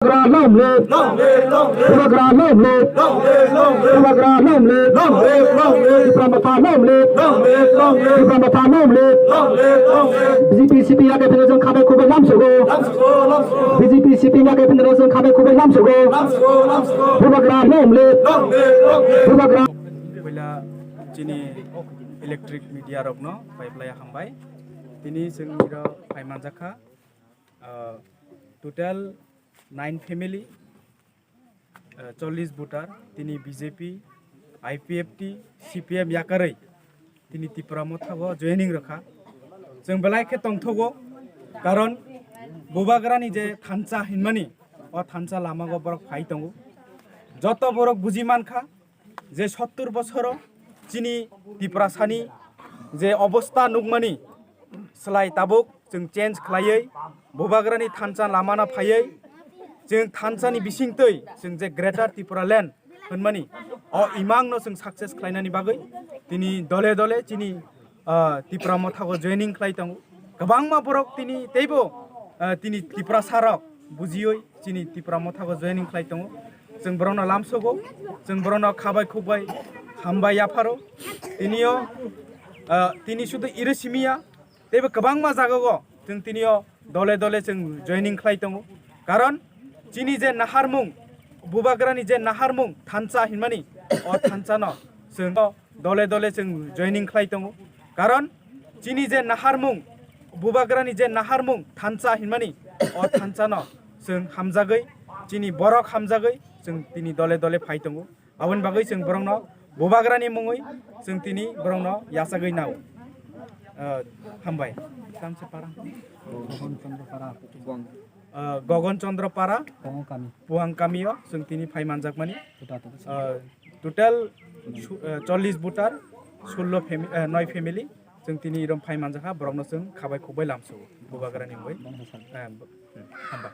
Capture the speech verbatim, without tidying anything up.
Bubagra long live! Long live, long live! Bubagra long live! Long live, long live! Bubagra long live! Long live, long live! Tipra Motha long live! Long live, long live! Tipra Motha long live! Long live, long live! B J P C P M yakhe pheno jwng khabai khubui lamsogo. Lamsogo, lamsogo! B J P C P M yakhe pheno jwng khabai khubui lamsogo. Lamsogo, lamsogo! Bubagra long live! Long live, long live! Bubagra. Puila chini electric media rokno bai belai hambai. Tini chwng iro phai manjakha. Ah, total nine family, ah, chollish voter, tini B J P, I P F T, C P M yakarwi tini Tipra Motha o joining rwkha. Chwng belai khe tongthogo, karon Bubagrani je thansa hinmani, o thansa lama o borok phai tongo. Joto borok buji mankha, je sottur bosoro chini Tiprasani je obostha nukmani, slai tabuk chwng change khlaiwi Bubagrani thansa lamano phaiwi chwng thansani bisingtwi chwng je Greater Tipraland hwnmani o imangno chwng success khlainani bagwi tini dole dole chini ah, Tipra Motha o joining khlai tongo. Kwbangma borok tini teibo, ah, tini Tiprasa rok bujiwi chini Tipra Motha o joining khlai tongo. Chwng borokno lamsogo, chwng borokno khabai khukbai hambai yapharo. Tinio, ah, tini sudu iro simiya, teibo kwbangma jagao chwng tinio dole dole chwng joining khlai tongo. Karon chini je naharmung, Bubagrani je naharmung thansa hinmani, o thansano chwng dole dole chwng joining khlai tongo. Karon chini je naharmung, Bubagrani je naharmung thansa hinmani, o thansano chwng hamjagwi, chini borok hamjagwi chwng tini dole dole phai tongo. Aboni bagwi chwng borokno Bubagrani mungwi chwng tini borokno yachagwi nao. Ah, hambai. Tamse para. Gogon Chandra Para. Gogon Chandra Para. Puang kami. Puang kamio chwng tini phai manjakmani. Total. Ah, total su-, ah, chollish voter, sullo fami-, ah, noi family chwng tini irom phai manjakha, borokno chwng khabai khukbai lamsogo Bubagrani mungwi. Bang hasal. Ah, bo-, hmm, hambai.